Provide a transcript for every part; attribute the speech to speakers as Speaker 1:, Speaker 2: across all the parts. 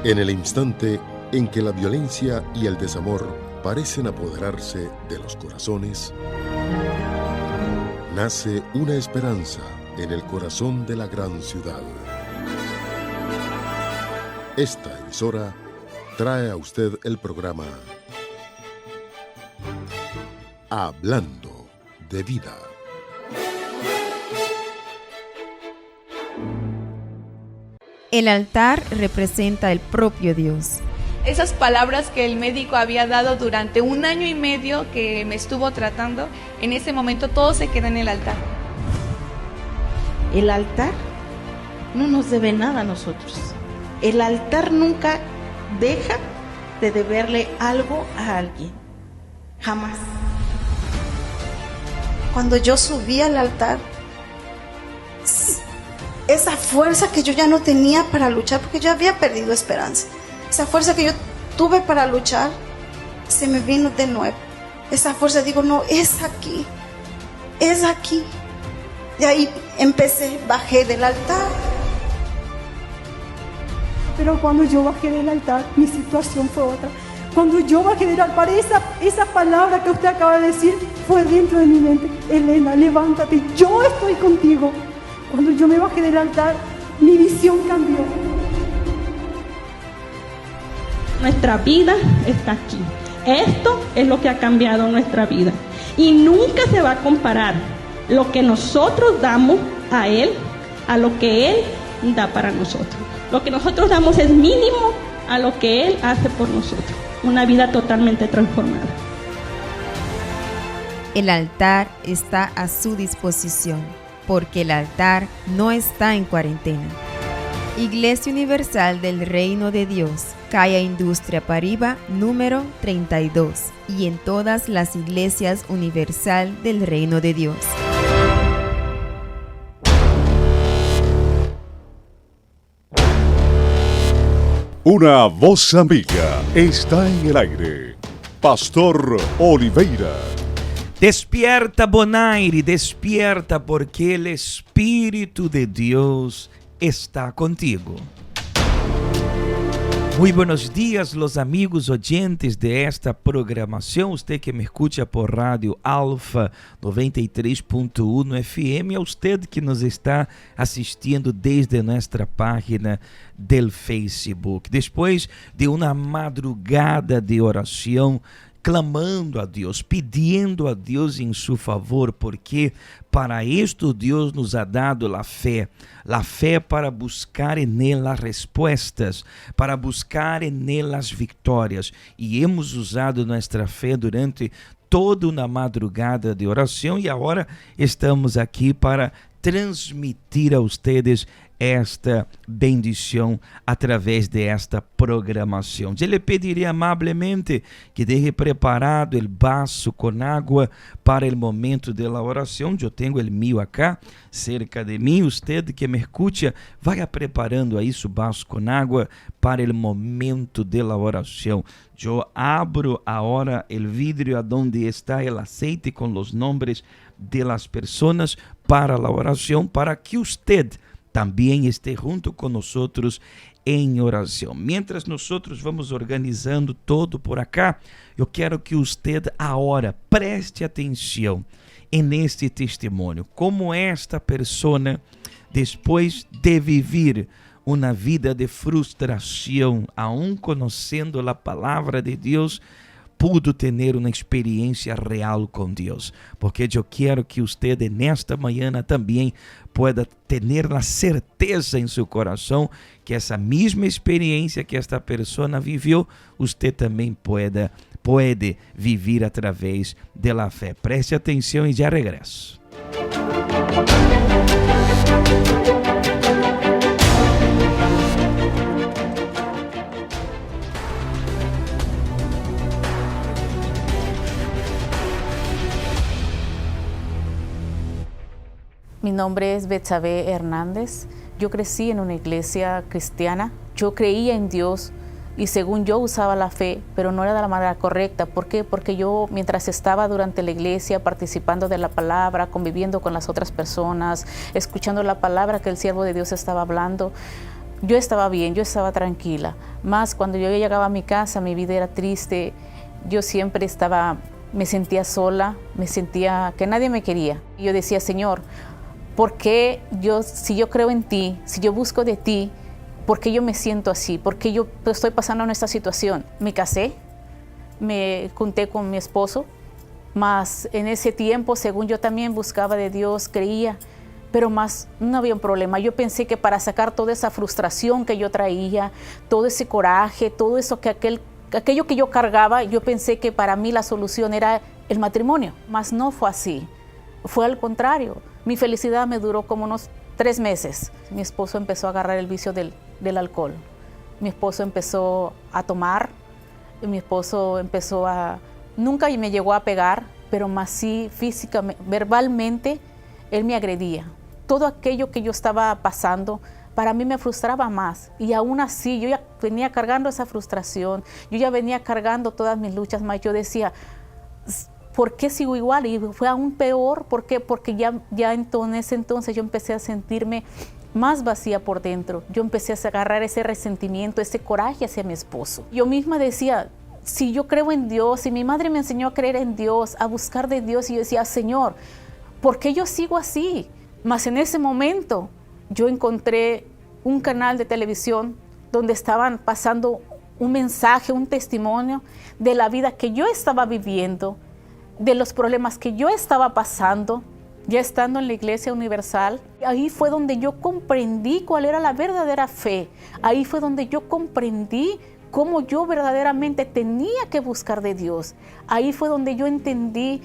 Speaker 1: En el instante en que la violencia y el desamor parecen apoderarse de los corazones, nace una esperanza en el corazón de la gran ciudad. Esta emisora trae a usted el programa Hablando de Vida.
Speaker 2: El altar representa el propio Dios.
Speaker 3: Esas palabras que el médico había dado durante un año y medio que me estuvo tratando, en ese momento todo se queda en el altar.
Speaker 4: El altar no nos debe nada a nosotros. El altar nunca deja de deberle algo a alguien. Jamás.
Speaker 5: Cuando yo subí al altar, esa fuerza que yo ya no tenía para luchar, porque yo había perdido esperanza, esa fuerza que yo tuve para luchar, se me vino de nuevo. Esa fuerza, digo, no, es aquí, es aquí. Y ahí empecé, bajé del altar.
Speaker 6: Pero cuando yo bajé del altar, mi situación fue otra. Cuando yo bajé del altar, esa, esa palabra que usted acaba de decir fue dentro de mi mente. Elena, levántate, yo estoy contigo. Cuando yo me bajé del altar, mi visión cambió.
Speaker 7: Nuestra vida está aquí. Esto es lo que ha cambiado nuestra vida. Y nunca se va a comparar lo que nosotros damos a Él a lo que Él da para nosotros. Lo que nosotros damos es mínimo a lo que Él hace por nosotros. Una vida totalmente transformada.
Speaker 2: El altar está a su disposición, porque el altar no está en cuarentena. Iglesia Universal del Reino de Dios, calle Industria Pariba, número 32, y en todas las iglesias universal del Reino de Dios.
Speaker 1: Una voz amiga está en el aire. Pastor Oliveira.
Speaker 8: Despierta, Bonaire, despierta, porque el Espíritu de Dios está contigo. Muy buenos días, los amigos oyentes de esta programación. Usted que me escucha por Radio Alfa 93.1 FM, a usted que nos está assistindo desde nuestra página del Facebook. Después de una madrugada de oração, clamando a Deus, pedindo a Deus em seu favor, porque para isto Deus nos ha dado a fé, a fé para buscar em nele as respostas, para buscar em nele as vitórias. E hemos usado nossa fé durante toda uma madrugada de oração e agora estamos aqui para transmitir a ustedes esta bendição através de esta programação. Eu lhe pediria amablemente que deixe preparado o vaso com água para o momento de la oração. Eu tenho o mío acá cerca de mim. Usted que me escucha, vaya preparando aí su vaso com água para o momento de la oração. Eu abro agora o vidrio adonde está o aceite com os nombres de las personas para la oración, para que usted también esté junto con nosotros em oração. Mientras nosotros vamos organizando todo por acá, eu quero que usted agora preste atenção neste testemunho, como esta persona, depois de vivir uma vida de frustração, aún conhecendo a palavra de Deus, pudo ter uma experiência real com Deus. Porque eu quero que usted nesta manhã também pueda ter a certeza em seu coração que essa mesma experiência que esta pessoa viveu, usted também pueda puede vivir através de la fe. Preste atenção e já regresso.
Speaker 9: Mi nombre es Betsabe Hernández. Yo crecí en una iglesia cristiana. Yo creía en Dios y según yo usaba la fe, pero no era de la manera correcta. ¿Por qué? Porque yo mientras estaba durante la iglesia participando de la palabra, conviviendo con las otras personas, escuchando la palabra que el siervo de Dios estaba hablando, Yo estaba bien, yo estaba tranquila. Mas cuando yo llegaba a mi casa, mi vida era triste. Yo siempre estaba, me sentía sola, me sentía que nadie me quería. Y yo decía, Señor, ¿por qué yo, si yo creo en ti, si yo busco de ti, por qué yo me siento así? ¿Por qué yo estoy pasando en esta situación? Me casé, me junté con mi esposo, mas en ese tiempo, según yo también buscaba de Dios, creía, pero más no había un problema. Yo pensé que para sacar toda esa frustración que yo traía, todo ese coraje, todo eso que aquel, aquello que yo cargaba, yo pensé que para mí la solución era el matrimonio, mas no fue así. Fue al contrario. Mi felicidad me duró como unos 3 meses. Mi esposo empezó a agarrar el vicio del alcohol. Mi esposo empezó a tomar, mi esposo empezó a... Nunca me llegó a pegar, pero más sí físicamente, verbalmente, él me agredía. Todo aquello que yo estaba pasando, para mí me frustraba más. Y aún así, yo ya venía cargando esa frustración, yo ya venía cargando todas mis luchas, más yo decía, ¿por qué sigo igual? Y fue aún peor, ¿por qué? Porque ya en ese entonces yo empecé a sentirme más vacía por dentro. Yo empecé a agarrar ese resentimiento, ese coraje hacia mi esposo. Yo misma decía, si yo creo en Dios, si mi madre me enseñó a creer en Dios, a buscar de Dios, y yo decía, Señor, ¿por qué yo sigo así? Mas en ese momento yo encontré un canal de televisión donde estaban pasando un mensaje, un testimonio de la vida que yo estaba viviendo, de los problemas que yo estaba pasando, ya estando en la Iglesia Universal. Ahí fue donde yo comprendí cuál era la verdadera fe. Ahí fue donde yo comprendí cómo yo verdaderamente tenía que buscar de Dios. Ahí fue donde yo entendí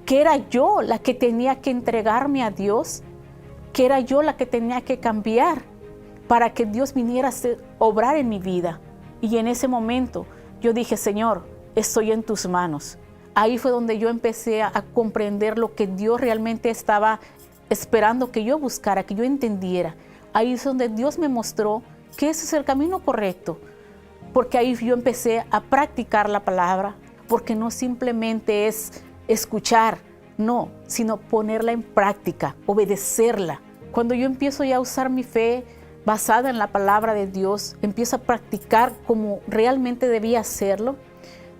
Speaker 9: que era yo la que tenía que entregarme a Dios, que era yo la que tenía que cambiar para que Dios viniera a obrar en mi vida. Y en ese momento yo dije, Señor, estoy en tus manos. Ahí fue donde yo empecé a comprender lo que Dios realmente estaba esperando que yo buscara, que yo entendiera. Ahí es donde Dios me mostró que ese es el camino correcto, porque ahí yo empecé a practicar la palabra, porque no simplemente es escuchar, no, sino ponerla en práctica, obedecerla. Cuando yo empiezo ya a usar mi fe basada en la palabra de Dios, empiezo a practicar como realmente debía hacerlo,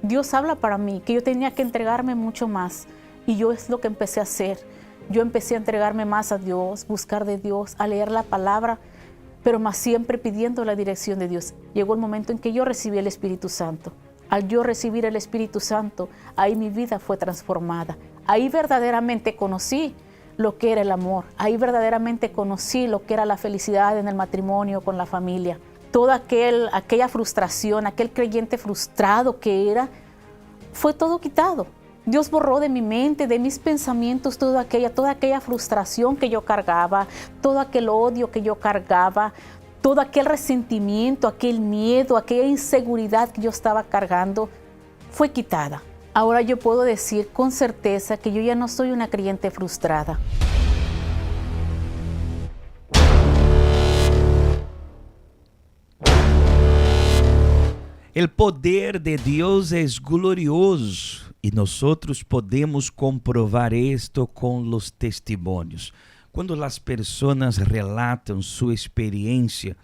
Speaker 9: Dios habla para mí, que yo tenía que entregarme mucho más. Y yo es lo que empecé a hacer. Yo empecé a entregarme más a Dios, buscar de Dios, a leer la palabra, pero más siempre pidiendo la dirección de Dios. Llegó el momento en que yo recibí el Espíritu Santo. Al yo recibir el Espíritu Santo, ahí mi vida fue transformada. Ahí verdaderamente conocí lo que era el amor. Ahí verdaderamente conocí lo que era la felicidad en el matrimonio, con la familia. Toda aquella frustración, aquel creyente frustrado que era, fue todo quitado. Dios borró de mi mente, de mis pensamientos, toda aquella frustración que yo cargaba, todo aquel odio que yo cargaba, todo aquel resentimiento, aquel miedo, aquella inseguridad que yo estaba cargando, fue quitada. Ahora yo puedo decir con certeza que yo ya no soy una creyente frustrada.
Speaker 8: El poder de Dios es glorioso y nosotros podemos comprobar esto con los testimonios. Cuando las personas relatan su experiencia,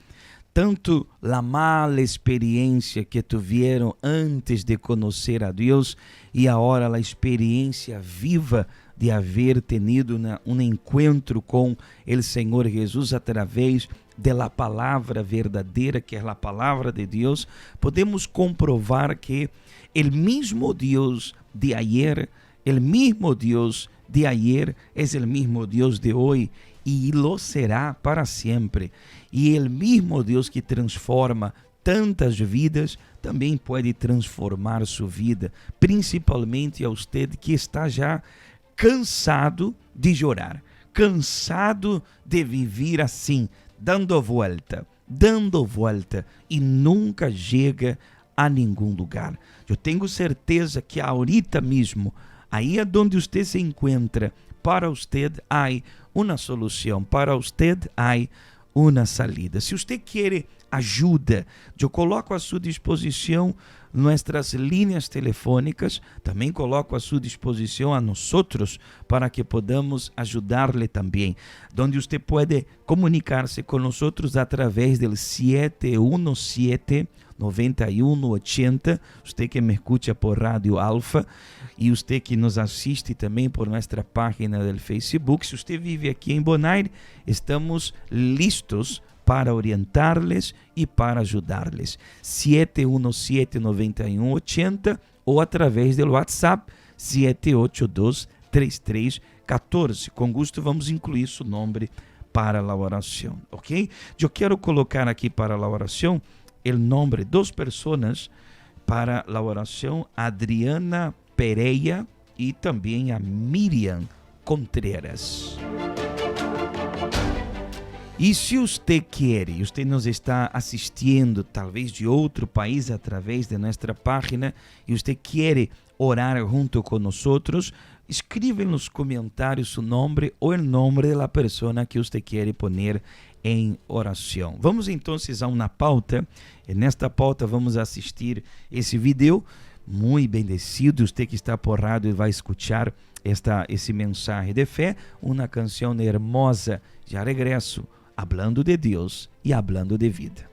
Speaker 8: tanto la mala experiencia que tuvieron antes de conocer a Dios y ahora la experiencia viva de haber tenido un encuentro con el Señor Jesús a través de la palabra verdadera, que es la palabra de Dios, podemos comprobar que el mismo Dios de ayer, el mismo Dios de ayer es el mismo Dios de hoy y lo será para siempre. Y el mismo Dios que transforma tantas vidas também pode transformar sua vida, principalmente a usted que está já cansado de chorar, cansado de viver assim, dando volta, dando volta e nunca chega a nenhum lugar. Eu tenho certeza que ahorita mesmo, aí é onde você se encontra, para usted há uma solução, para usted há uma salida. Se você quer ajuda, eu coloco à sua disposição Nuestras líneas telefônicas também coloco a sua disposição a nosotros para que podamos ajudarle também. Donde você pode comunicar-se com nós através del 717 9180, você que me escucha por Rádio Alfa e você que nos assiste também por nossa página do Facebook. Se você vive aqui em Bonaire, estamos listos para orientar-lhes e para ajudar-lhes. 717 9180 ou através do WhatsApp 782 3314. Com gosto vamos incluir seu nome para a oração, ok? Eu quero colocar aqui para a oração o nome de duas pessoas para a oração, Adriana Pereira e também a Miriam Contreras. E se você quer, você nos está assistindo talvez de outro país através de nossa página e você quer orar junto com nós, escreva nos comentários seu nome ou o nome da pessoa que você quer poner em oração. Vamos então a uma pauta. E nesta pauta vamos assistir esse vídeo muito bendecido. Você que está por rádio vai escutar esse mensagem de fé, uma canção hermosa. Já regresso, hablando de Deus e hablando de vida.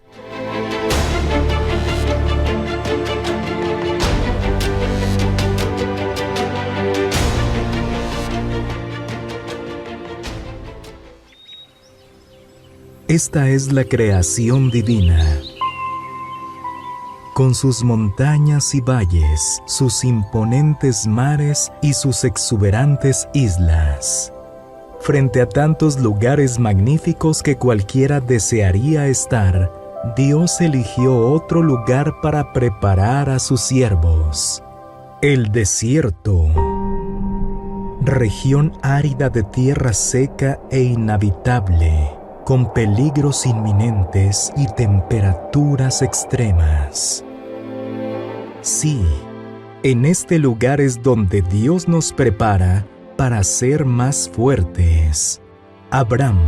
Speaker 10: Esta es la creación divina. Con sus montañas y valles, sus imponentes mares y sus exuberantes islas. Frente a tantos lugares magníficos que cualquiera desearía estar, Dios eligió otro lugar para preparar a sus siervos. El desierto. Región árida de tierra seca e inhabitable, con peligros inminentes y temperaturas extremas. Sí, en este lugar es donde Dios nos prepara para ser más fuertes. Abraham,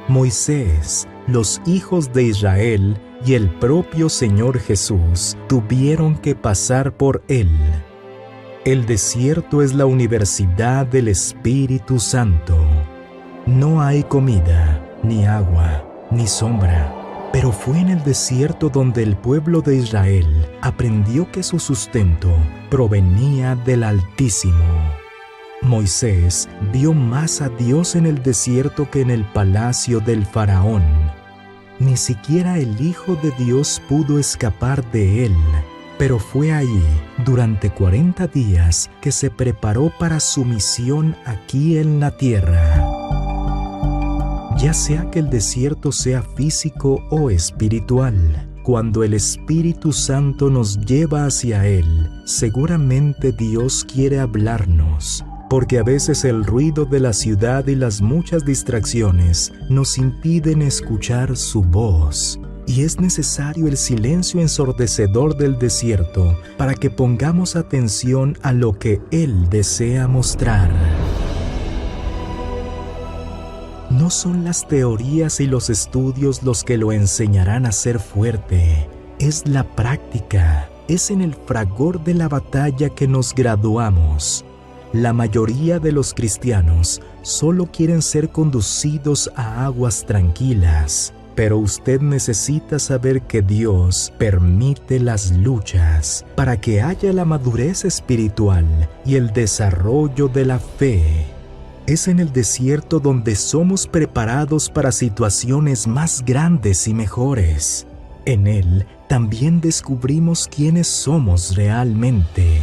Speaker 10: Moisés, los hijos de Israel y el propio Señor Jesús tuvieron que pasar por él. El desierto es la universidad del Espíritu Santo. No hay comida, ni agua, ni sombra. Pero fue en el desierto donde el pueblo de Israel aprendió que su sustento provenía del Altísimo. Moisés vio más a Dios en el desierto que en el palacio del faraón. Ni siquiera el Hijo de Dios pudo escapar de él. Pero fue ahí, durante 40 días, que se preparó para su misión aquí en la tierra. Ya sea que el desierto sea físico o espiritual, cuando el Espíritu Santo nos lleva hacia Él, seguramente Dios quiere hablarnos, porque a veces el ruido de la ciudad y las muchas distracciones nos impiden escuchar su voz. Y es necesario el silencio ensordecedor del desierto para que pongamos atención a lo que Él desea mostrar. No son las teorías y los estudios los que lo enseñarán a ser fuerte, es la práctica, es en el fragor de la batalla que nos graduamos. La mayoría de los cristianos solo quieren ser conducidos a aguas tranquilas, pero usted necesita saber que Dios permite las luchas para que haya la madurez espiritual y el desarrollo de la fe. Es en el desierto donde somos preparados para situaciones más grandes y mejores. En él también descubrimos quiénes somos realmente.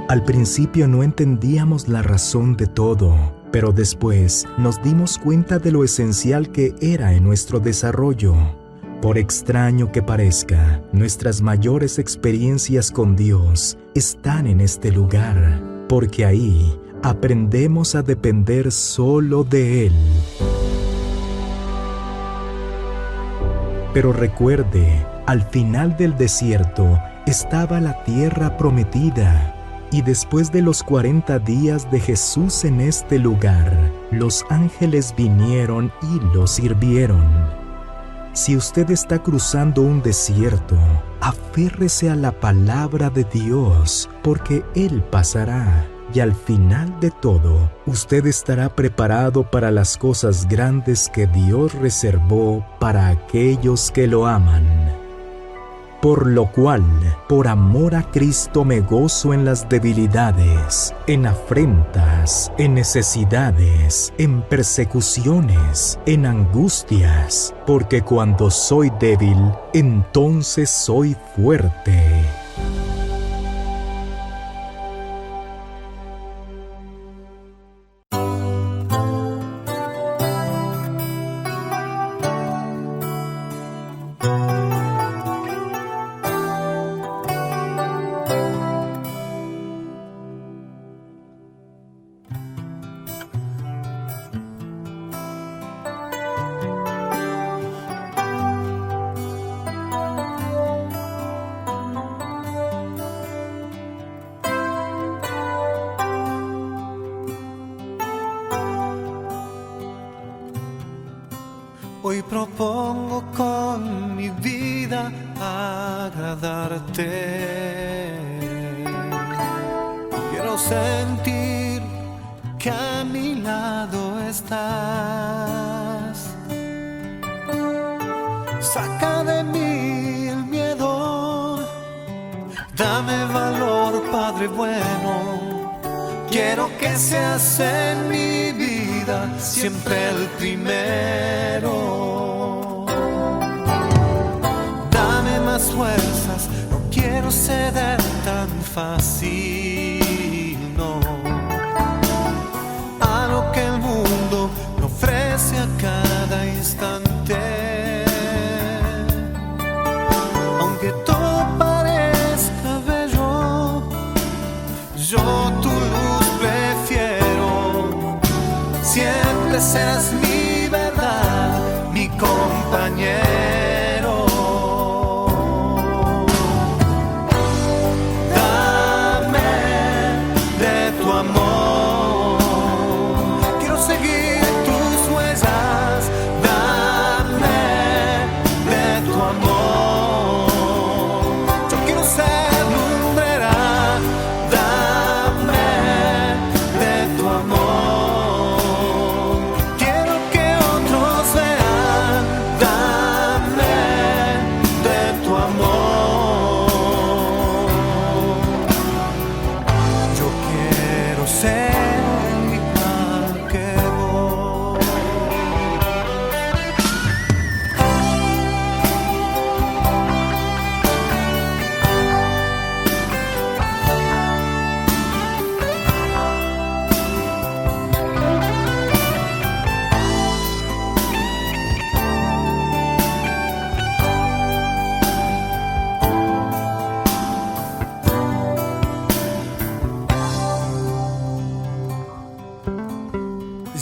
Speaker 10: Al principio no entendíamos la razón de todo, pero después nos dimos cuenta de lo esencial que era en nuestro desarrollo. Por extraño que parezca, nuestras mayores experiencias con Dios están en este lugar, porque ahí aprendemos a depender solo de Él. Pero recuerde, al final del desierto estaba la tierra prometida. Y después de los 40 días de Jesús en este lugar, los ángeles vinieron y lo sirvieron. Si usted está cruzando un desierto, Aférrese a la palabra de Dios, porque Él pasará. Y al final de todo, usted estará preparado para las cosas grandes que Dios reservó para aquellos que lo aman. Por lo cual, por amor a Cristo me gozo en las debilidades, en afrentas, en necesidades, en persecuciones, en angustias, porque cuando soy débil, entonces soy fuerte.
Speaker 11: Hoy propongo con mi vida agradarte. Quiero sentir que a mi lado estás. Saca de mí el miedo, dame valor, Padre bueno. Quiero que seas en mi vida siempre el primero. Dame más fuerzas, no quiero ceder tan fácil, no. A lo que el mundo me ofrece a cada instante. Aunque todo parezca bello, yo tu luz prefiero. Siempre serás mi verdad, mi compañero. Dame de tu amor. Quiero seguir tus huellas. Dame de tu amor. Yo quiero ser lumbrera. Dame de tu amor. Quiero que otros vean. Dame de tu amor. Yo quiero ser igual que vos.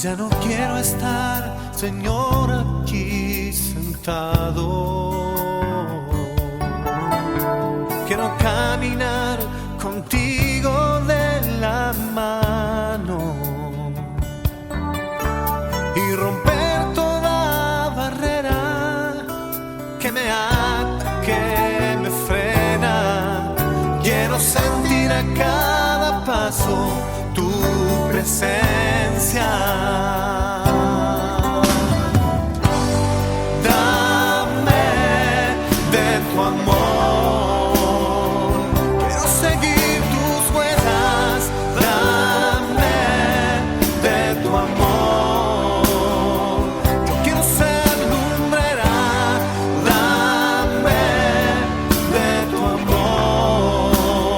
Speaker 11: Ya no quiero estar, Señor, aquí sentado. Quiero caminar contigo de la mano y romper toda barrera que me ata, que me frena. Quiero sentir a cada paso tu presencia. Dame de tu amor. Quiero seguir tus huellas. Dame de tu amor. Yo quiero ser lumbrera. Dame de tu amor.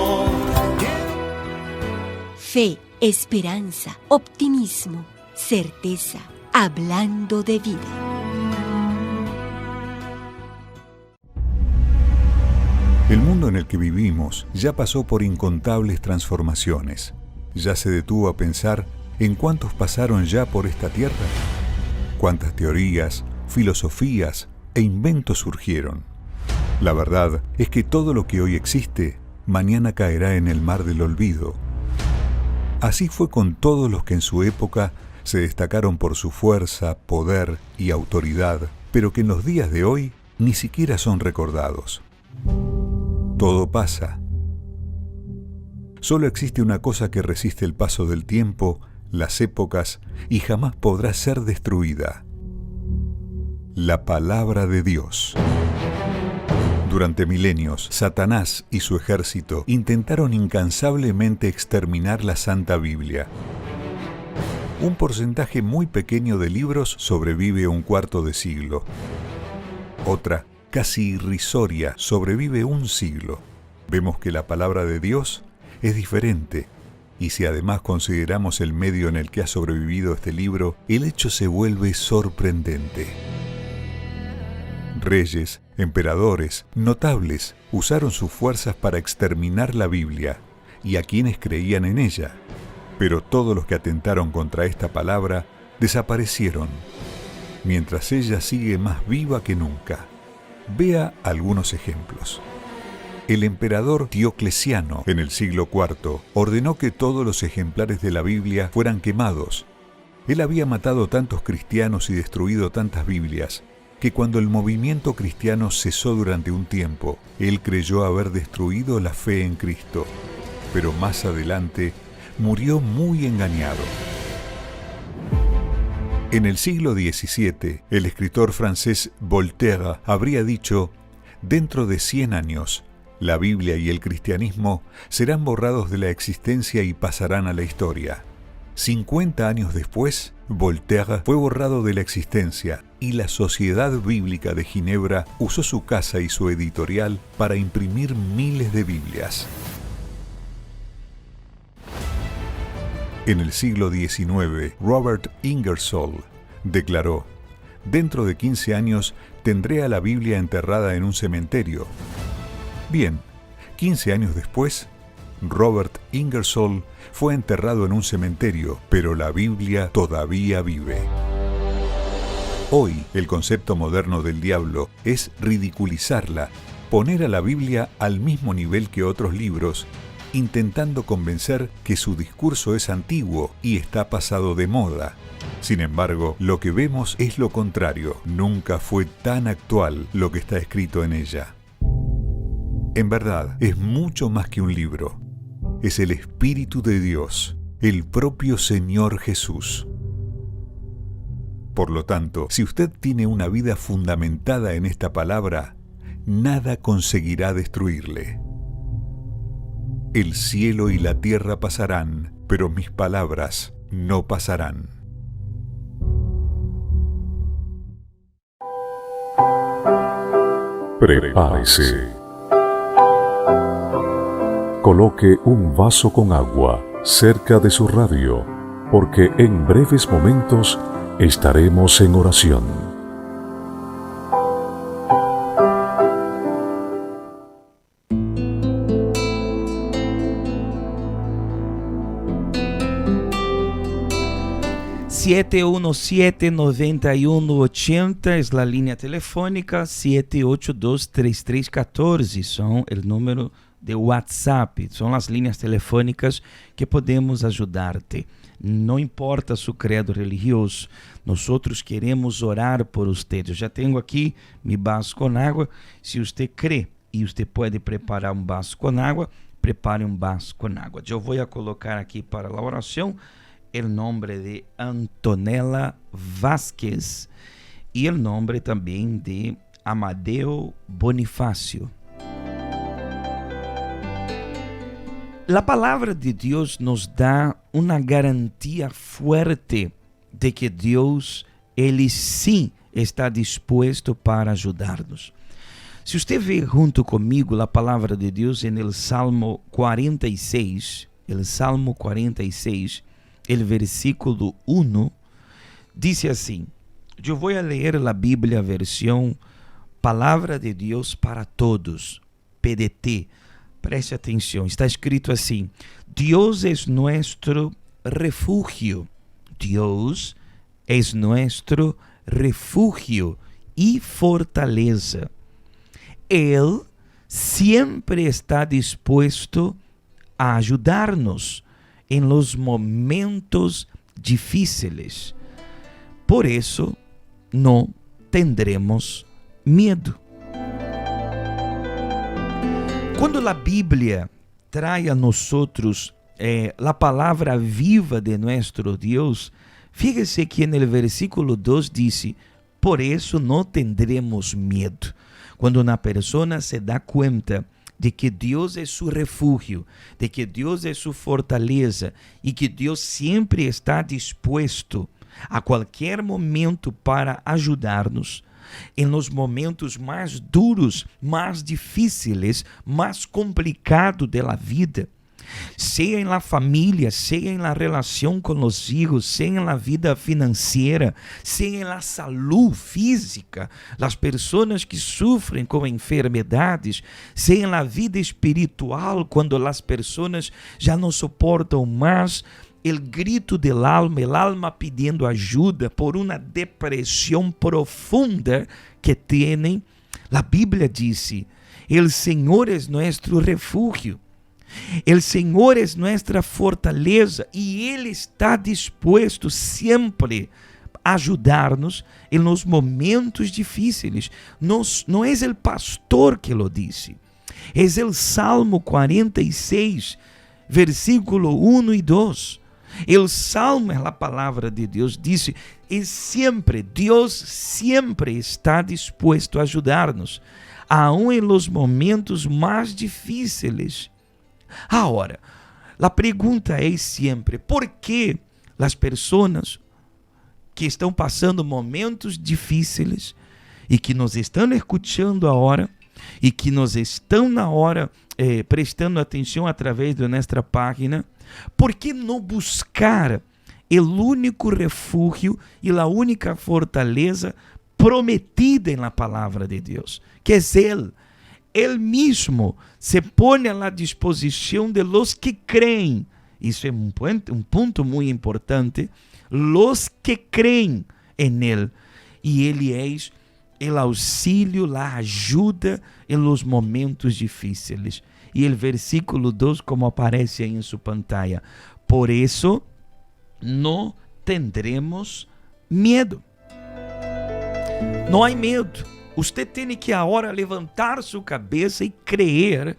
Speaker 12: Fe, esperanza, optimismo, certeza, hablando de vida.
Speaker 13: El mundo en el que vivimos ya pasó por incontables transformaciones. ¿Ya se detuvo a pensar en cuántos pasaron ya por esta tierra? ¿Cuántas teorías, filosofías e inventos surgieron? La verdad es que todo lo que hoy existe, mañana caerá en el mar del olvido. Así fue con todos los que en su época se destacaron por su fuerza, poder y autoridad, pero que en los días de hoy ni siquiera son recordados. Todo pasa. Solo existe una cosa que resiste el paso del tiempo, las épocas y jamás podrá ser destruida. La palabra de Dios. Durante milenios, Satanás y su ejército intentaron incansablemente exterminar la Santa Biblia. Un porcentaje muy pequeño de libros sobrevive un cuarto de siglo. Otra, casi irrisoria, sobrevive un siglo. Vemos que la palabra de Dios es diferente, y si además consideramos el medio en el que ha sobrevivido este libro, el hecho se vuelve sorprendente. Reyes, emperadores, notables usaron sus fuerzas para exterminar la Biblia y a quienes creían en ella. Pero todos los que atentaron contra esta palabra desaparecieron, mientras ella sigue más viva que nunca. Vea algunos ejemplos. El emperador Diocleciano, en el siglo IV, ordenó que todos los ejemplares de la Biblia fueran quemados. Él había matado tantos cristianos y destruido tantas Biblias, que cuando el movimiento cristiano cesó durante un tiempo, él creyó haber destruido la fe en Cristo. Pero más adelante murió muy engañado. En el siglo XVII, el escritor francés Voltaire habría dicho, dentro de 100 años, la Biblia y el cristianismo serán borrados de la existencia y pasarán a la historia. 50 años después, Voltaire fue borrado de la existencia y la Sociedad Bíblica de Ginebra usó su casa y su editorial para imprimir miles de Biblias. En el siglo XIX, Robert Ingersoll declaró, Dentro de 15 años tendré a la Biblia enterrada en un cementerio. Bien, 15 años después, Robert Ingersoll fue enterrado en un cementerio, pero la Biblia todavía vive. Hoy, el concepto moderno del diablo es ridiculizarla, poner a la Biblia al mismo nivel que otros libros, intentando convencer que su discurso es antiguo y está pasado de moda. Sin embargo, lo que vemos es lo contrario. Nunca fue tan actual lo que está escrito en ella. En verdad, es mucho más que un libro. Es el Espíritu de Dios, el propio Señor Jesús. Por lo tanto, si usted tiene una vida fundamentada en esta palabra, nada conseguirá destruirle. El cielo y la tierra pasarán, pero mis palabras no pasarán.
Speaker 14: Prepárese. Coloque un vaso con agua cerca de su radio, porque en breves momentos estaremos en oración.
Speaker 8: 717-9180 es la línea telefónica, 782-3314 son el número de WhatsApp, son las líneas telefónicas que podemos ayudarte. No importa su credo religioso, nosotros queremos orar por usted. Yo ya tengo aquí mi vaso con agua. Si usted cree y usted puede preparar un vaso con agua, prepare un vaso con agua. Yo voy a colocar aquí para la oración el nombre de Antonella Vázquez y el nombre también de Amadeo Bonifacio. La palabra de Dios nos da una garantía fuerte de que Dios, Ele sim está dispuesto para ajudar-nos. Se você vê junto comigo a palavra de Deus em el Salmo 46, el Salmo 46, el versículo 1, dice assim: Eu vou a ler a Bíblia versão Palavra de Deus para Todos, PDT. Preste atenção, está escrito assim: Deus é nuestro refúgio. Deus é nuestro refúgio e fortaleza. Ele sempre está dispuesto a ajudar-nos en los momentos difíciles. Por eso no tendremos miedo. Quando a Bíblia traz a nós a palavra viva de nosso Deus, fíjese que no versículo 2 diz: Por isso não tendremos medo. Quando uma pessoa se dá conta de que Deus é seu refúgio, de que Deus é sua fortaleza e que Deus sempre está disposto a qualquer momento para ajudar-nos, em los momentos mais duros, mais difíceis, mais complicados da vida, seja em la família, seja em la relação com os hijos, seja em la vida financeira, seja em la saúde física, as pessoas que sofrem com enfermidades, seja em la vida espiritual, quando as pessoas já não suportam mais el grito del alma, el alma pedindo ajuda por uma depressão profunda que tienen. La Bíblia diz: El Senhor es nuestro refúgio. El Senhor es nuestra fortaleza e Ele está disposto sempre a ajudar-nos em los momentos difíceis. Não, não é o pastor que lo disse. É o Salmo 46, versículo 1 e 2. O Salmo é a palavra de Deus, disse, e sempre, Deus sempre está disposto a ajudar-nos, aun em los momentos mais difíceis. Agora, a pergunta é sempre, por que as pessoas que estão passando momentos difíceis e que nos estão escutando agora e que nos estão na hora prestando atenção através de nossa página, por que não buscar o único refúgio e a única fortaleza prometida na palavra de Deus, que é Ele? Ele mesmo se põe à disposição de los que creem. Isso é um ponto muito importante. Los que creem em Ele. E Ele é o auxílio, a ajuda em los momentos difíceis. E o versículo 2, como aparece aí em sua pantalla. Por isso, não tendremos medo. Não há medo. Você tem que agora levantar sua cabeça e crer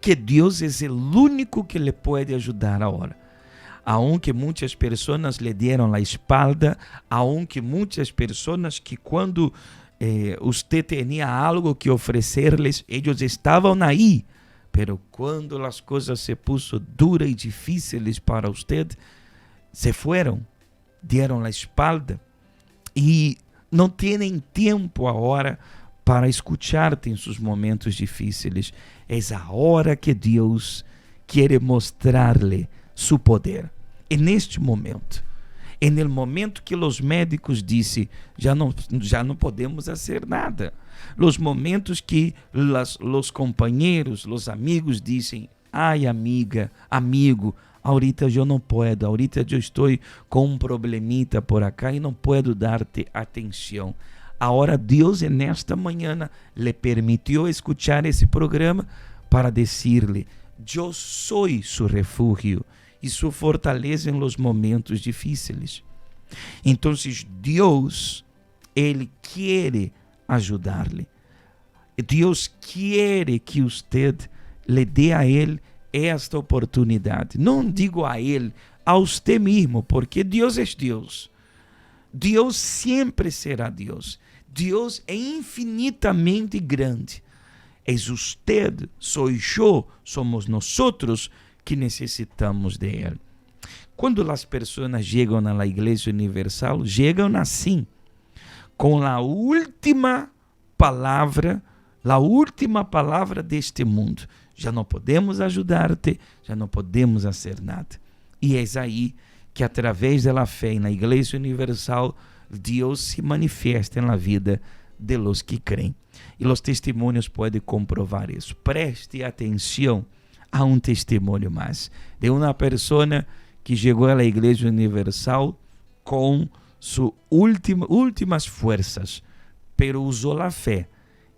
Speaker 8: que Deus é o único que lhe pode ajudar agora. Aunque muitas pessoas lhe deram a espalda, aunque muitas pessoas que quando usted tinha algo que oferecerles, eles estavam aí. Pero quando as coisas se puso duras e difíceis para usted, se fueron, dieron a espalda e não têm tempo agora para escuchar-te em seus momentos difíceis. É a hora que Deus quer mostrar-lhe seu poder. E neste momento, en el momento que os médicos disse, já não podemos fazer nada. Los momentos que los companheiros, los amigos dizem, ai amiga, amigo, ahorita eu não puedo, ahorita eu estou com um problemita por acá e não puedo darte atenção. Agora Deus nesta manhã lhe permitiu escuchar esse programa para dizer-lhe: Eu sou su refúgio e sua fortaleza em los momentos difíceis. Então, Deus, Ele quer ajudar-lhe. Deus quer que usted lhe dê a Ele esta oportunidade. Não digo a Ele, a usted mesmo, porque Deus é Deus. Deus sempre será Deus. Deus é infinitamente grande. Es usted, sou eu, somos nosotros que necessitamos de Ele. Quando as pessoas chegam na Igreja Universal, chegam assim, com a última palavra, a última palavra deste mundo. Já não podemos ajudar-te, já não podemos fazer nada. E é aí que, através da fé na Igreja Universal, Deus se manifesta na vida de los que creem. E os testemunhos podem comprovar isso. Preste atenção a um testemunho mais de uma pessoa que chegou à Igreja Universal com suas últimas forças, pero usou a fé.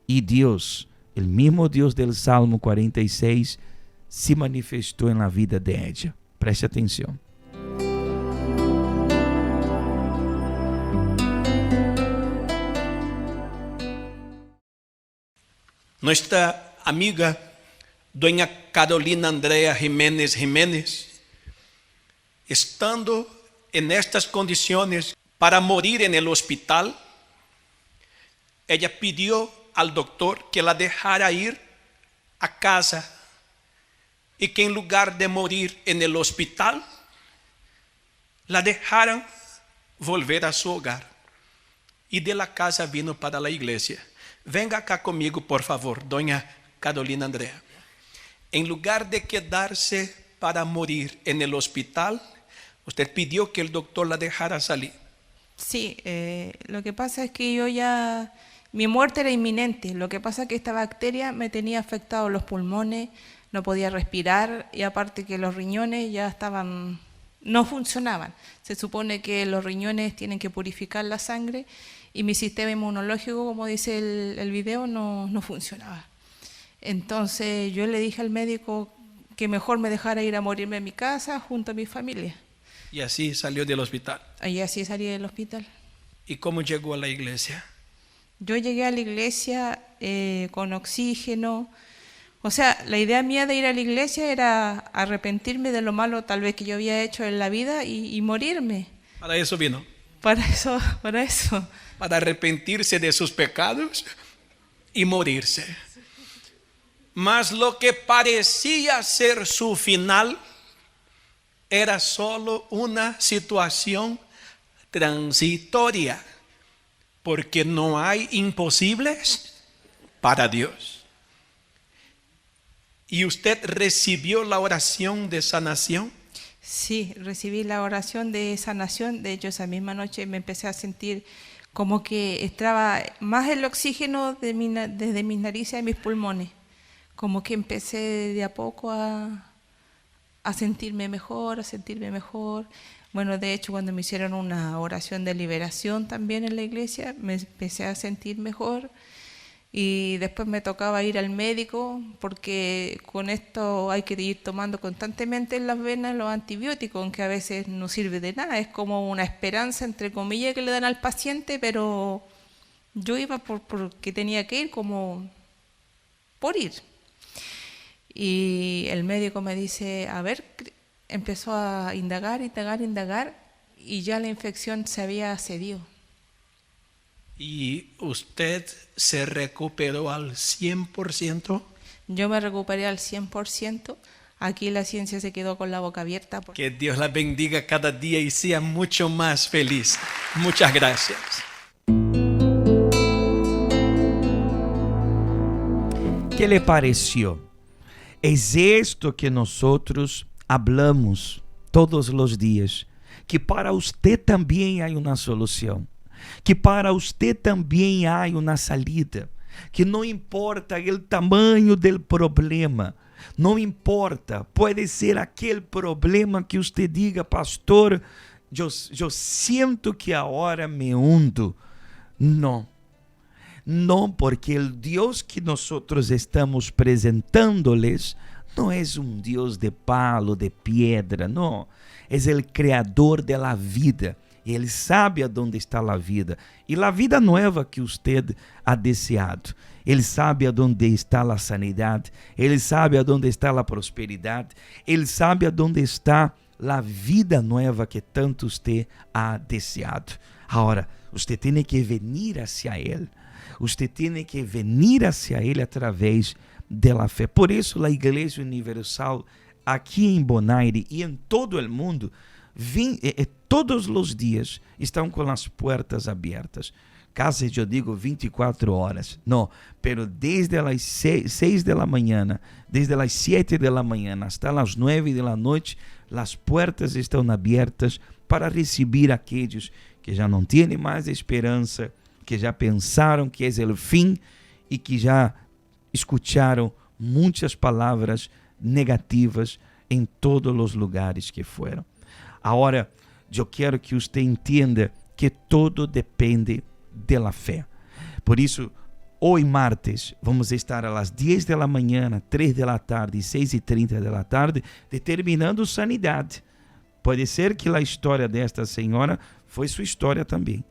Speaker 8: E Deus, o mesmo Deus del Salmo 46, se manifestou na vida de ella. Preste atenção.
Speaker 15: Nuestra amiga Doña Carolina Andrea Jiménez Jiménez, estando en estas condiciones para morir en el hospital, ella pidió al doctor que la dejara ir a casa y que en lugar de morir en el hospital, la dejaran volver a su hogar. Y de la casa vino para la iglesia. Venga acá conmigo, por favor, doña Carolina Andrea. En lugar de quedarse para morir en el hospital, usted pidió que el doctor la dejara salir.
Speaker 3: Sí, lo que pasa es que yo ya, mi muerte era inminente. Lo que pasa es que esta bacteria me tenía afectado los pulmones, no podía respirar y aparte que los riñones ya estaban, no funcionaban. Se supone que los riñones tienen que purificar la sangre y mi sistema inmunológico, como dice el video, no funcionaba. Entonces yo le dije al médico que mejor me dejara ir a morirme en mi casa junto a mi familia.
Speaker 15: Y así salió del hospital.
Speaker 3: Y así salí del hospital.
Speaker 15: ¿Y cómo llegó a la iglesia?
Speaker 3: Yo llegué a la iglesia con oxígeno. La idea mía de ir a la iglesia era arrepentirme de lo malo tal vez que yo había hecho en la vida y morirme.
Speaker 15: ¿Para eso vino?
Speaker 3: Para eso, para eso.
Speaker 15: Para arrepentirse de sus pecados y morirse. Mas lo que parecía ser su final era solo una situación transitoria, porque no hay imposibles para Dios. ¿Y usted recibió la oración de sanación?
Speaker 3: Sí, recibí la oración de sanación. De hecho, esa misma noche me empecé a sentir como que estaba más el oxígeno desde mis narices a mis pulmones. Como que empecé de a poco a sentirme mejor, a sentirme mejor. De hecho, cuando me hicieron una oración de liberación también en la iglesia, me empecé a sentir mejor. Y después me tocaba ir al médico, porque con esto hay que ir tomando constantemente en las venas los antibióticos, aunque a veces no sirve de nada. Es como una esperanza, entre comillas, que le dan al paciente, pero yo iba porque tenía que ir, como por ir. Y el médico me dice, a ver, empezó a indagar, indagar, indagar, y ya la infección se había cedido.
Speaker 15: ¿Y usted se recuperó al 100%?
Speaker 3: Yo me recuperé al 100%. Aquí la ciencia se quedó con la boca abierta.
Speaker 15: Que Dios la bendiga cada día y sea mucho más feliz. Muchas gracias.
Speaker 8: ¿Qué le pareció? Es esto que nosotros hablamos todos los días, que para usted también hay una solución, que para usted también hay una salida, que no importa el tamaño del problema, no importa, puede ser aquel problema que usted diga, pastor, yo siento que ahora me hundo. No, no, porque el Dios que nosotros estamos presentándoles no es un Dios de palo, de piedra, no. Es el creador de la vida. Y Él sabe a dónde está la vida. Y la vida nueva que usted ha deseado. Él sabe a dónde está la sanidad. Él sabe a dónde está la prosperidad. Él sabe a dónde está la vida nueva que tanto usted ha deseado. Ahora, usted tiene que venir hacia Él. Usted tiene que venir hacia Él a través de la fe. Por eso la Iglesia Universal aqui em Bonaire e em todo o mundo, todos os dias estão com as portas abertas. Casi eu digo 24 horas. Não, pero desde as 6 da manhã, desde as 7 da manhã hasta as 9 da noite, as portas estão abertas para receber aqueles que já não têm mais esperança, que já pensaram que é o fim e que já escutaram muitas palavras negativas em todos os lugares que foram. Agora, eu quero que você entenda que todo depende da fé. Por isso, hoje martes, vamos estar às 10 da manhã, 3 da tarde e 6:30 da tarde, determinando sanidade. Pode ser que a história desta senhora foi sua história também.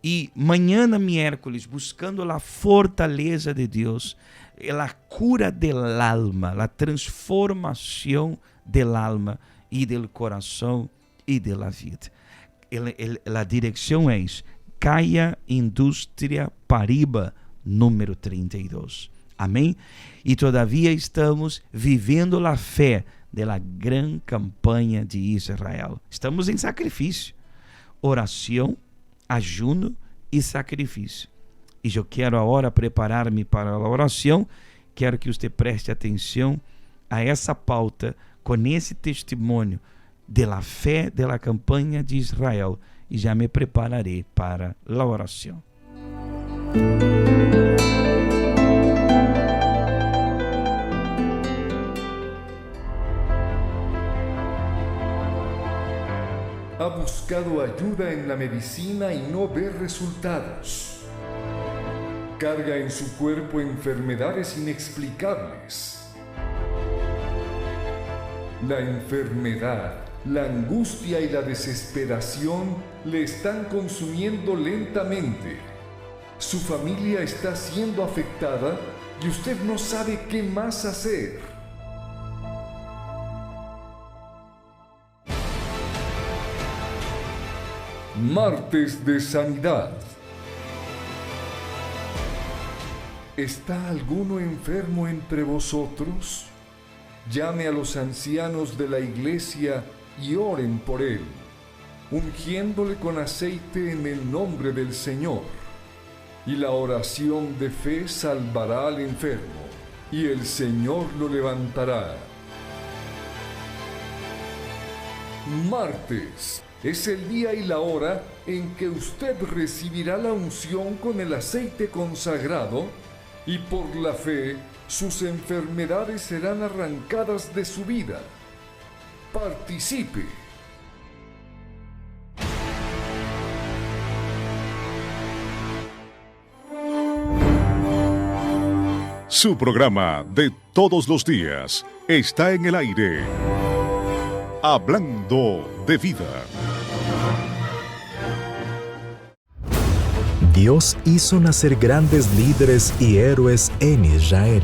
Speaker 8: E mañana miércoles, buscando la fortaleza de Dios, la cura del alma, la transformación del alma y del corazón y de la vida. La dirección es Calle Industria Pariba, número 32. Amém? E todavia estamos vivendo a fé da gran campanha de Israel. Estamos em sacrifício, oração, ayuno e sacrifício. E eu quero agora preparar-me para a oração. Quero que você preste atenção a essa pauta com esse testemunho de la fé de la campanha de Israel e já me prepararei para a oração.
Speaker 13: Ha buscado ayuda en la medicina y no ve resultados. Carga en su cuerpo enfermedades inexplicables. La enfermedad, la angustia y la desesperación le están consumiendo lentamente. Su familia está siendo afectada y usted no sabe qué más hacer. Martes de Sanidad. ¿Está alguno enfermo entre vosotros? Llame a los ancianos de la iglesia y oren por él, ungiéndole con aceite en el nombre del Señor. Y la oración de fe salvará al enfermo, y el Señor lo levantará. Martes es el día y la hora en que usted recibirá la unción con el aceite consagrado y por la fe sus enfermedades serán arrancadas de su vida. Participe. Su programa de todos los días está en el aire. Hablando de vida.
Speaker 10: Dios hizo nacer grandes líderes y héroes en Israel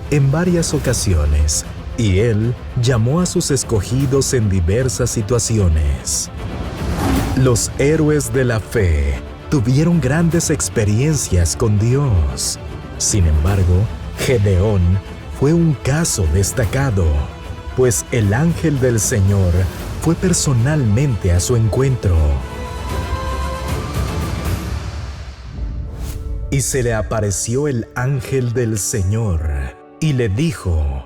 Speaker 10: en varias ocasiones, y Él llamó a sus escogidos en diversas situaciones. Los héroes de la fe tuvieron grandes experiencias con Dios. Sin embargo, Gedeón fue un caso destacado, pues el ángel del Señor fue personalmente a su encuentro. Y se le apareció el ángel del Señor y le dijo,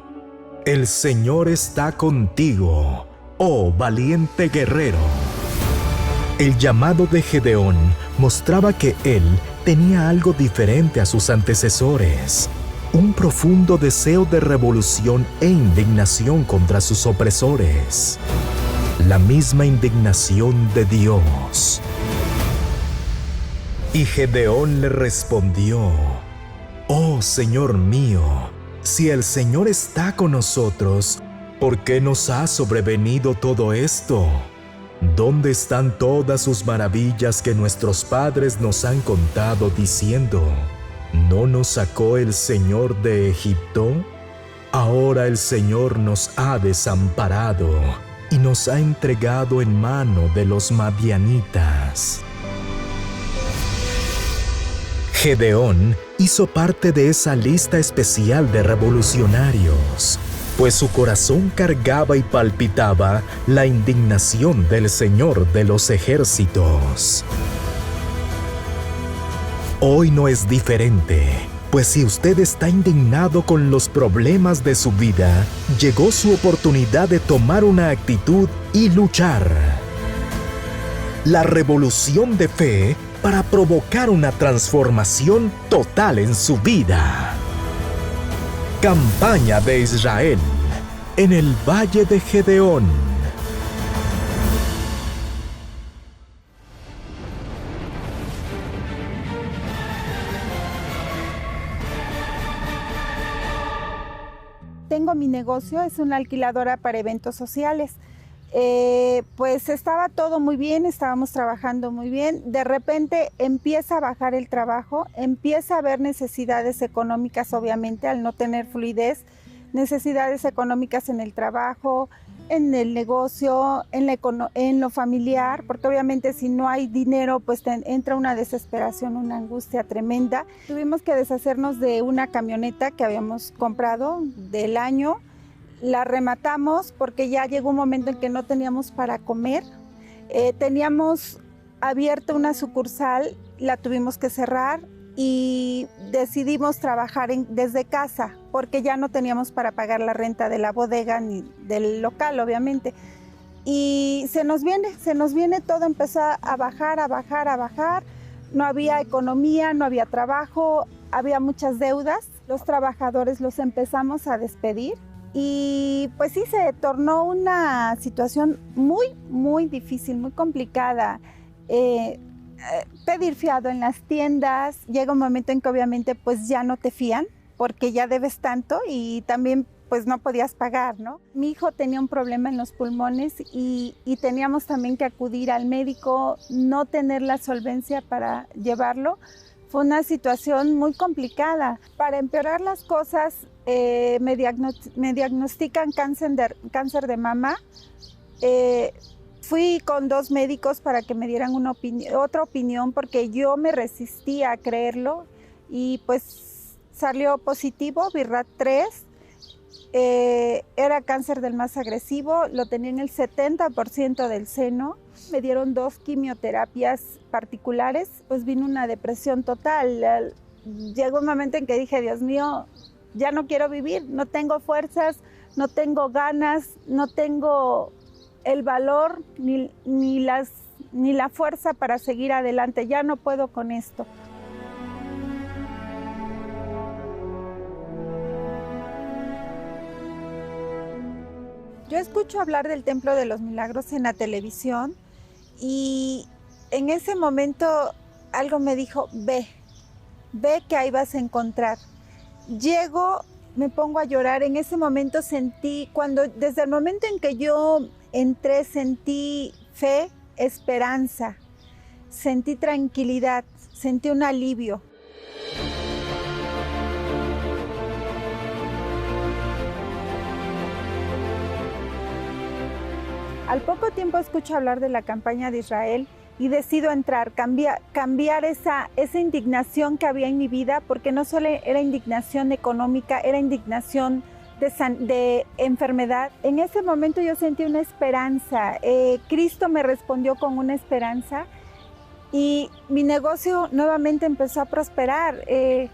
Speaker 10: El Señor está contigo, oh valiente guerrero. El llamado de Gedeón mostraba que él tenía algo diferente a sus antecesores, un profundo deseo de revolución e indignación contra sus opresores, la misma indignación de Dios. Y Gedeón le respondió, Oh Señor mío, si el Señor está con nosotros, ¿por qué nos ha sobrevenido todo esto? ¿Dónde están todas sus maravillas que nuestros padres nos han contado diciendo, ¿no nos sacó el Señor de Egipto? Ahora el Señor nos ha desamparado y nos ha entregado en mano de los madianitas. Gedeón hizo parte de esa lista especial de revolucionarios, pues su corazón cargaba y palpitaba la indignación del Señor de los ejércitos. Hoy no es diferente, pues si usted está indignado con los problemas de su vida, llegó su oportunidad de tomar una actitud y luchar. La revolución de fe para provocar una transformación total en su vida. Campaña de Israel en el Valle de Gedeón.
Speaker 16: Tengo mi negocio, es una alquiladora para eventos sociales. Eh, pues estaba todo muy bien, estábamos trabajando muy bien. De repente empieza a bajar el trabajo, empieza a haber necesidades económicas, obviamente, al no tener fluidez, necesidades económicas en el trabajo, en el negocio, en, la en lo familiar, porque obviamente si no hay dinero, pues te entra una desesperación, una angustia tremenda. Tuvimos que deshacernos de una camioneta que habíamos comprado del año la rematamos porque ya llegó un momento en que no teníamos para comer. Eh, teníamos abierta una sucursal, la tuvimos que cerrar y decidimos trabajar desde casa porque ya no teníamos para pagar la renta de la bodega ni del local, obviamente. Y se nos viene, se nos viene todo, empezó a bajar, a bajar, a bajar. No había economía, no había trabajo, había muchas deudas. Los trabajadores los empezamos a despedir y pues sí, se tornó una situación muy, muy difícil, muy complicada. Eh, eh, pedir fiado en las tiendas, llega un momento en que obviamente pues ya no te fían porque ya debes tanto y también pues no podías pagar, ¿no? Mi hijo tenía un problema en los pulmones y, y teníamos también que acudir al médico, no tener la solvencia para llevarlo. Fue una situación muy complicada. Para empeorar las cosas, eh, me, me, diagnostican cáncer de, cáncer de mama. Eh, fui con dos médicos para que me dieran una otra opinión porque yo me resistía a creerlo y pues salió positivo, BIRAT 3. Eh, era cáncer del más agresivo, lo tenía en el 70% del seno. Me dieron dos quimioterapias particulares, pues vino una depresión total. Llegó un momento en que dije, Dios mío, ya no quiero vivir, no tengo fuerzas, no tengo ganas, no tengo el valor ni, ni, las, ni la fuerza para seguir adelante, ya no puedo con esto. Yo escucho hablar del Templo de los Milagros en la televisión y en ese momento algo me dijo, ve, ve que ahí vas a encontrar. Llego, me pongo a llorar, en ese momento sentí, cuando desde el momento en que yo entré sentí fe, esperanza, sentí tranquilidad, sentí un alivio. Al poco tiempo escucho hablar de la campaña de Israel y decido entrar, cambiar esa, esa indignación que había en mi vida, porque no solo era indignación económica, era indignación de, de enfermedad. En ese momento yo sentí una esperanza. Eh, Cristo me respondió con una esperanza y mi negocio nuevamente empezó a prosperar. Eh,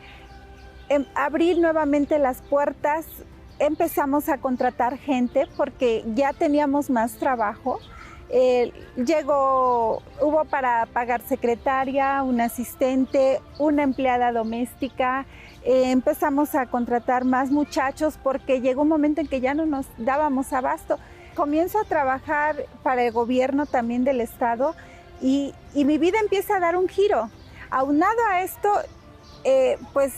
Speaker 16: em, abrí nuevamente las puertas, empezamos a contratar gente porque ya teníamos más trabajo. Eh, llegó, hubo para pagar secretaria, un asistente, una empleada doméstica. Eh, empezamos a contratar más muchachos porque llegó un momento en que ya no nos dábamos abasto. Comienzo a trabajar para el gobierno también del estado y, y mi vida empieza a dar un giro. Aunado a esto, eh, pues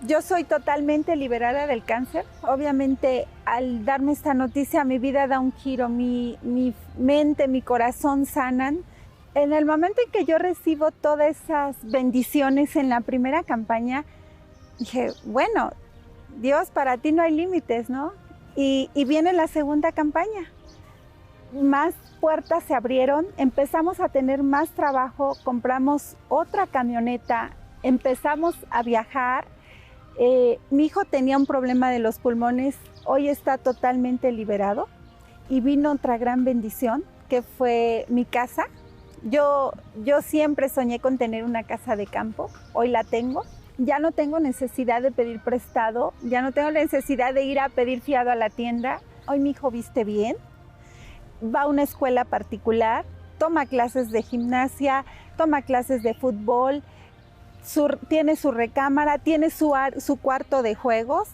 Speaker 16: yo soy totalmente liberada del cáncer. Obviamente, al darme esta noticia, mi vida da un giro, mi, mi mente, mi corazón sanan. En el momento en que yo recibo todas esas bendiciones en la primera campaña, dije, bueno, Dios, para ti no hay límites, ¿no? Y, y viene la segunda campaña. Más puertas se abrieron, empezamos a tener más trabajo, compramos otra camioneta, empezamos a viajar. Eh, mi hijo tenía un problema de los pulmones, hoy está totalmente liberado y vino otra gran bendición que fue mi casa. Yo, yo siempre soñé con tener una casa de campo, hoy la tengo. Ya no tengo necesidad de pedir prestado, ya no tengo necesidad de ir a pedir fiado a la tienda. Hoy mi hijo viste bien, va a una escuela particular, toma clases de gimnasia, toma clases de fútbol, su, tiene su recámara, tiene su, su cuarto de juegos.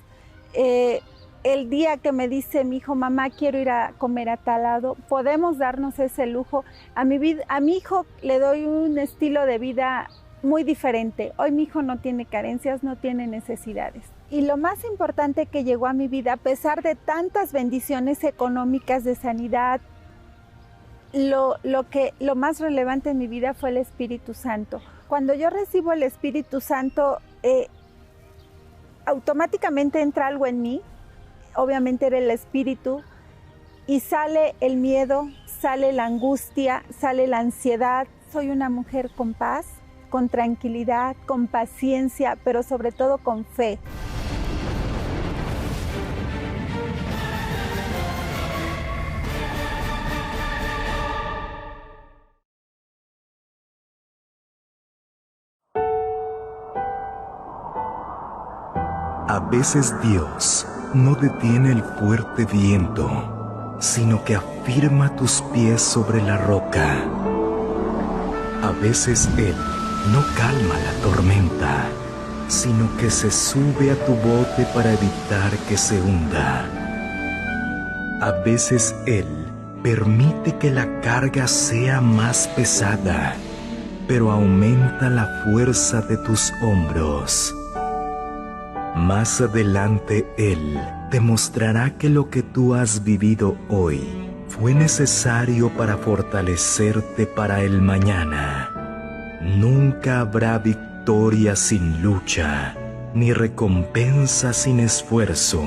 Speaker 16: Eh, el día que me dice mi hijo, mamá, quiero ir a comer a tal lado, podemos darnos ese lujo. A mi, vida, a mi hijo le doy un estilo de vida muy diferente. Hoy mi hijo no tiene carencias, no tiene necesidades. Y lo más importante que llegó a mi vida, a pesar de tantas bendiciones económicas de sanidad, Lo, lo, que, lo más relevante en mi vida fue el Espíritu Santo. Cuando yo recibo el Espíritu Santo, eh, automáticamente entra algo en mí, obviamente era el Espíritu, y sale el miedo, sale la angustia, sale la ansiedad. Soy una mujer con paz, con tranquilidad, con paciencia, pero sobre todo con fe.
Speaker 10: A veces Dios no detiene el fuerte viento, sino que afirma tus pies sobre la roca. A veces Él no calma la tormenta, sino que se sube a tu bote para evitar que se hunda. A veces Él permite que la carga sea más pesada, pero aumenta la fuerza de tus hombros. Más adelante Él te mostrará que lo que tú has vivido hoy fue necesario para fortalecerte para el mañana. Nunca habrá victoria sin lucha, ni recompensa sin esfuerzo.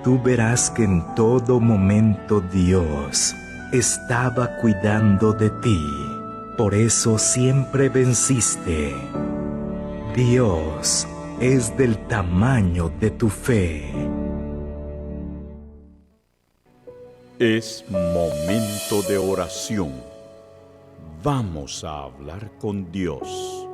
Speaker 10: Tú verás que en todo momento Dios estaba cuidando de ti. Por eso siempre venciste. Dios es del tamaño de tu fe.
Speaker 17: Es momento de oración. Vamos a hablar con Dios.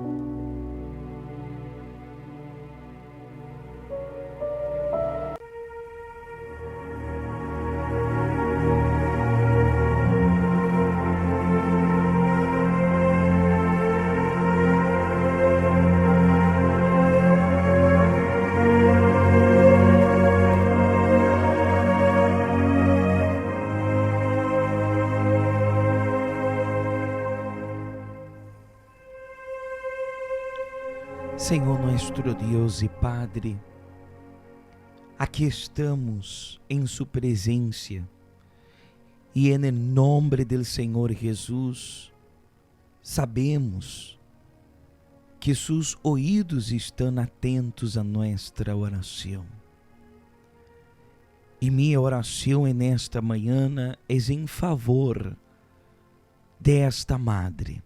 Speaker 8: Senhor nuestro Deus e Padre, aqui estamos em Sua presença e em nome do Senhor Jesus, sabemos que seus ouvidos estão atentos a nossa oração. E minha oração nesta manhã é em favor desta madre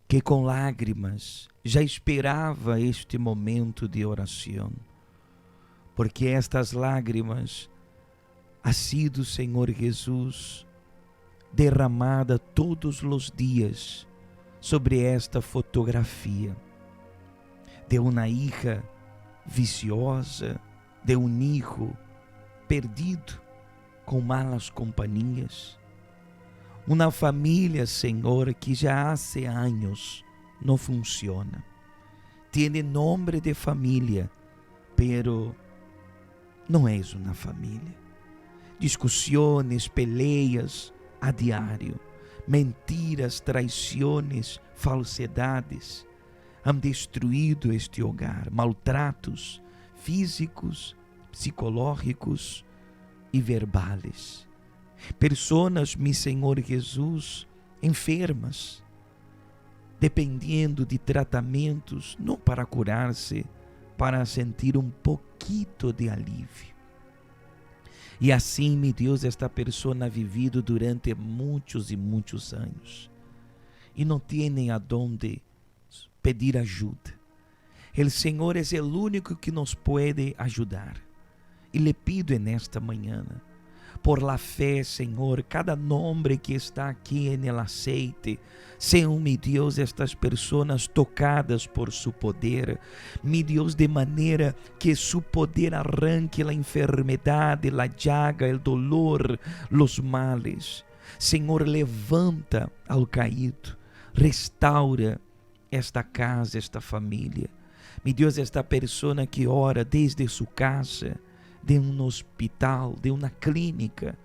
Speaker 8: que com lágrimas já esperava este momento de oração, porque estas lágrimas ha sido, Senhor Jesus, derramada todos os dias sobre esta fotografia de uma hija viciosa, de um hijo perdido com malas companhias. Uma família, Senhor, que já há anos não funciona. Tiene nome de família, pero não é uma família. Discussões, peleias a diário, mentiras, traições, falsedades han destruído este hogar, maltratos físicos, psicológicos e verbales. Personas, mi Senhor Jesus, enfermas, dependendo de tratamentos, não para curar-se, para sentir um pouquito de alívio. E assim, meu Deus, esta pessoa ha vivido durante muitos e muitos anos e não tem aonde pedir ajuda. O Senhor é o único que nos pode ajudar. E lhe pido nesta manhã, por la fe, Senhor, cada nome que está aqui en el aceite, sean, mi Deus, estas personas tocadas por su poder, mi Deus, de maneira que su poder arranque la enfermedad, la llaga, el dolor, los males. Senhor, levanta al caído, restaura esta casa, esta família. Mi Deus, esta persona que ora desde sua casa, de um hospital, de uma clínica.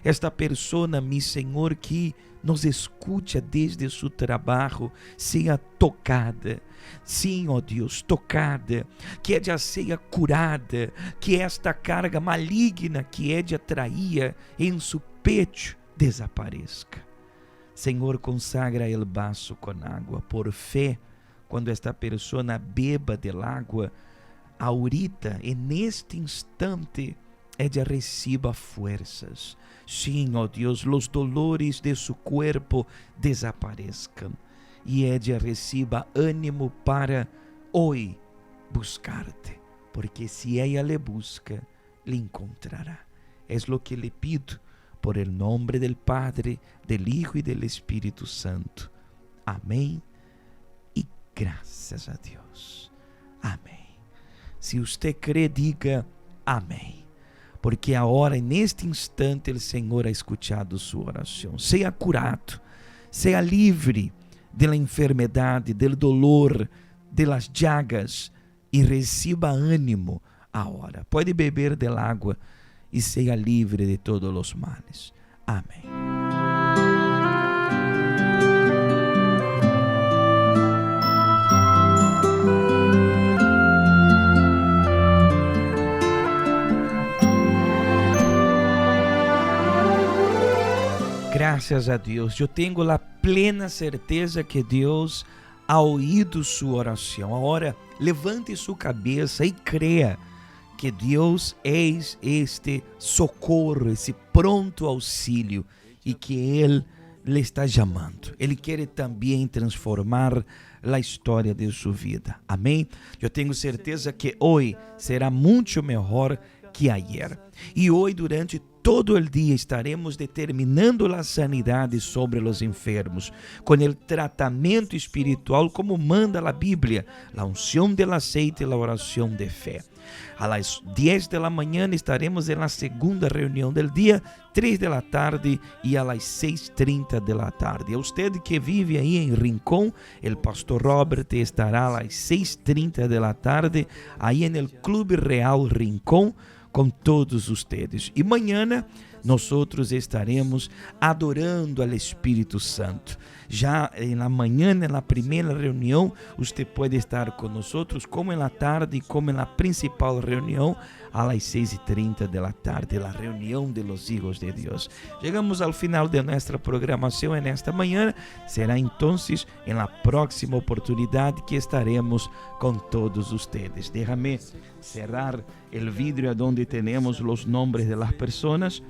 Speaker 8: Esta persona, mi Senhor, que nos escuta desde seu trabalho, seja tocada. Sim, ó Deus, tocada, que ella seja curada, que esta carga maligna que ella traía em seu pecho. desaparezca. Señor, consagra el vaso con agua por fe. Cuando esta persona beba del agua, ahorita, en este instante, ella reciba fuerzas. Sí, oh Dios, los dolores de su cuerpo desaparezcan y ella reciba ánimo para hoy buscarte, porque si ella le busca, le encontrará. Es lo que le pido por el nombre del Padre, del Hijo y del Espíritu Santo. Amén y gracias a Dios. Amén. Si usted cree, diga amén. Porque ahora, en este instante, el Señor ha escuchado su oración. Sea curado, sea libre de la enfermedad, del dolor, de las llagas y reciba ánimo ahora. Puede beber del agua y sea libre de todos los males. Amén. Gracias a Dios. Yo tengo la plena certeza que Dios ha oído su oración. Ahora, levante su cabeza y crea que Dios es este socorro, ese pronto auxilio y que Él le está llamando. Ele quer também transformar a história de sua vida. Amém? Eu tenho certeza que hoje será muito melhor que ayer. E hoje, durante todo o dia, estaremos determinando a sanidade sobre os enfermos, com o tratamento espiritual como manda a Bíblia, a unção del aceite e a oração de fé. A las 10 de la mañana estaremos en la segunda reunión del día, 3 de la tarde y a las 6:30 de la tarde. A usted que vive ahí en Rincón, el pastor Robert estará a las 6:30 de la tarde ahí en el Club Real Rincón com todos ustedes. E mañana nós estaremos adorando al Espírito Santo. Já en la mañana, en la primeira reunião, usted pode estar com nós, como en la tarde, como en la principal reunião, a las 6:30 de la tarde, la reunião de los hijos de Dios. Chegamos ao final de nossa programação en esta manhã. Será entonces en la próxima oportunidade que estaremos com todos ustedes. Déjame cerrar el vidrio donde tenemos los nombres de las personas,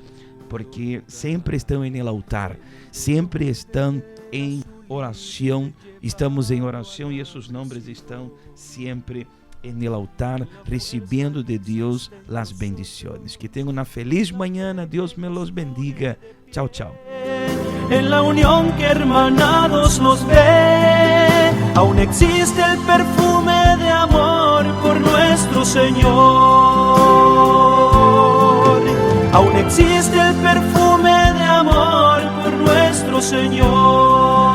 Speaker 8: porque sempre estão en el altar, sempre estão em oração, estamos em oração e esses nomes estão sempre en el altar, recibiendo de Dios las bendiciones. Que tengan una feliz mañana, Dios me los bendiga. Chao, chao.
Speaker 11: En la unión que hermanados nos ve, aún existe el perfume de amor por nuestro Señor. Aún existe el perfume de amor por nuestro Señor.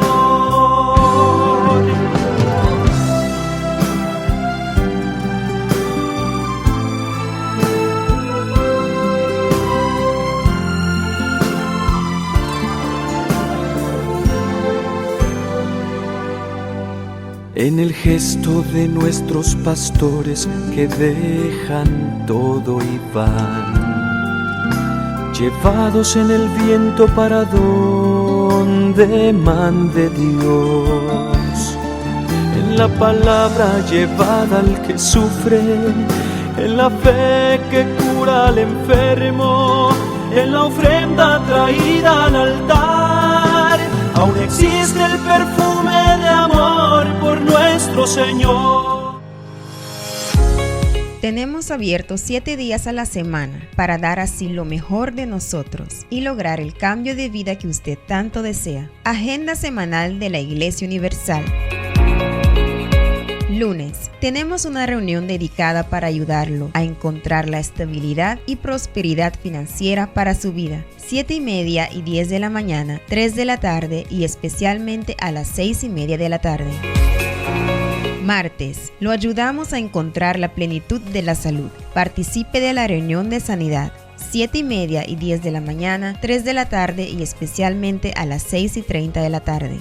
Speaker 11: En el gesto de nuestros pastores que dejan todo y van, llevados en el viento para donde mande Dios. En la palabra llevada al que sufre, en la fe que cura al enfermo, en la ofrenda traída al altar, aún existe el perfume de amor por nuestro Señor.
Speaker 2: Tenemos abierto 7 días a la semana para dar así lo mejor de nosotros y lograr el cambio de vida que usted tanto desea. Agenda semanal de la Iglesia Universal. Lunes, tenemos una reunión dedicada para ayudarlo a encontrar la estabilidad y prosperidad financiera para su vida. 7:30 y 10 de la mañana, 3 de la tarde y especialmente a las 6:30 de la tarde. Martes, lo ayudamos a encontrar la plenitud de la salud. Participe de la reunión de sanidad. 7:30 y 10 de la mañana, 3 de la tarde y especialmente a las 6:30 de la tarde.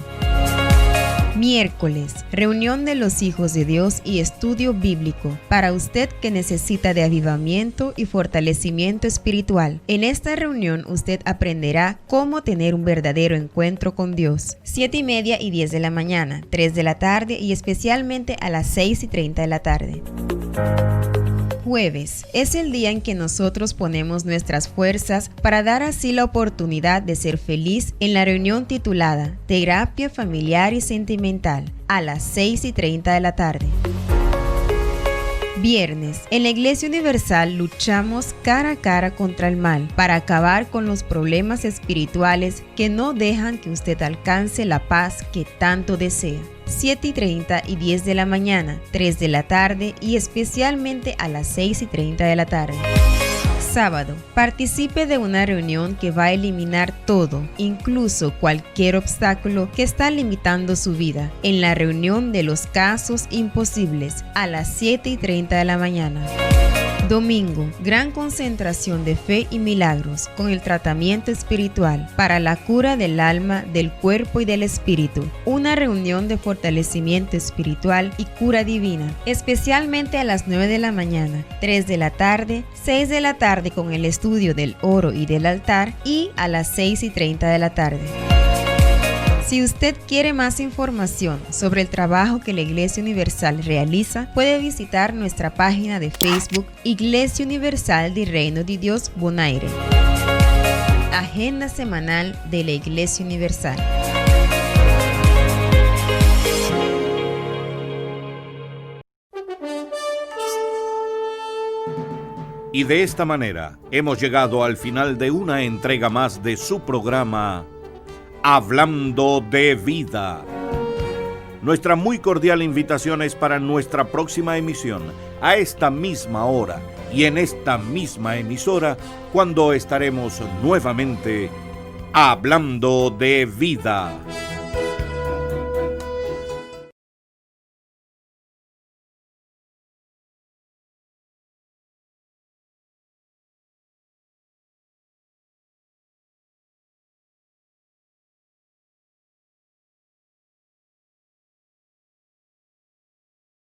Speaker 2: Miércoles, reunión de los hijos de Dios y estudio bíblico para usted que necesita de avivamiento y fortalecimiento espiritual. En esta reunión usted aprenderá cómo tener un verdadero encuentro con Dios. 7 y media y 10 de la mañana, 3 de la tarde y especialmente a las 6 y 30 de la tarde. Jueves es el día en que nosotros ponemos nuestras fuerzas para dar así la oportunidad de ser feliz en la reunión titulada Terapia Familiar y Sentimental a las 6 y 30 de la tarde. Viernes, en la Iglesia Universal luchamos cara a cara contra el mal para acabar con los problemas espirituales que no dejan que usted alcance la paz que tanto desea. 7 y 30 y 10 de la mañana, 3 de la tarde y especialmente a las 6 y 30 de la tarde. Sábado, participe de una reunión que va a eliminar todo, incluso cualquier obstáculo que está limitando su vida, en la reunión de los casos imposibles a las 7 y 30 de la mañana. Domingo, gran concentración de fe y milagros con el tratamiento espiritual para la cura del alma, del cuerpo y del espíritu. Una reunión de fortalecimiento espiritual y cura divina, especialmente a las 9 de la mañana, 3 de la tarde, 6 de la tarde con el estudio del oro y del altar y a las 6 y 30 de la tarde. Si usted quiere más información sobre el trabajo que la Iglesia Universal realiza, puede visitar nuestra página de Facebook Iglesia Universal del Reino de Dios Bonaire. Agenda semanal de la Iglesia Universal.
Speaker 17: Y de esta manera hemos llegado al final de una entrega más de su programa Hablando de Vida. Nuestra muy cordial invitación es para nuestra próxima emisión, a esta misma hora y en esta misma emisora, cuando estaremos nuevamente hablando de vida.